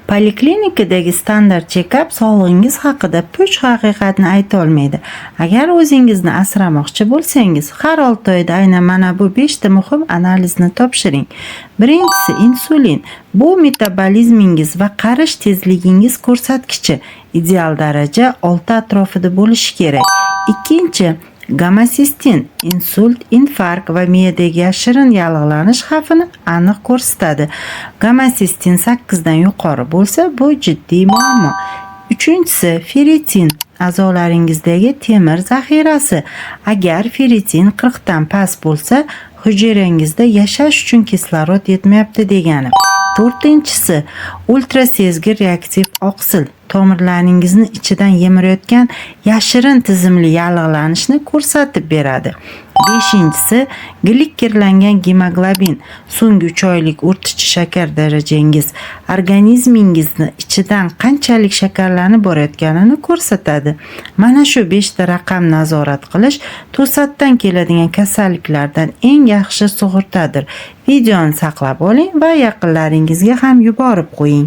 Poliklinikadagi standart chekap sog'lig'ingiz haqida puch haqiqatni ayta olmaydi. Agar o'zingizni asramoqchi bo'lsangiz, har 6 oyda aynan mana bu 5 ta muhim analizni topshiring. Birinchisi insulin. Bu metabolizmingiz va qarish tezligingiz ko'rsatkichi. Ideal daraja 6 atrofida bo'lishi kerak. Ikkinchi gomosistin insult, infarkt va miyadagi yashirin yallig'lanish xavfini aniq ko'rsatadi. Gomosistin 8 dan yuqori bo'lsa, bu jiddiy muammo. Uchinchisi ferritin a'zolaringizdagi temir zaxirasi. Agar ferritin 40 dan past bo'lsa, hujayrangizda yashash uchun kislorod yetmayapti degani. To'rtinchisi ultrasezgir reaktiv oqsil tomirlaringizni ichidan yemirayotgan yashirin tizimli yallig'lanishni ko'rsatib beradi. Beshinchisi glikirlangan gemoglobin so'nggi 3 oylik o'rtacha shakar darajangiz organizmingizni ichidan qanchalik shakarlanib borayotganini ko'rsatadi. Mana shu 5 ta raqam nazorat qilish to'satdan keladigan kasalliklardan eng yaxshi sug'urtadir. Videoni saqlab oling va yaqinlaringizga ham yuborib qo'ying.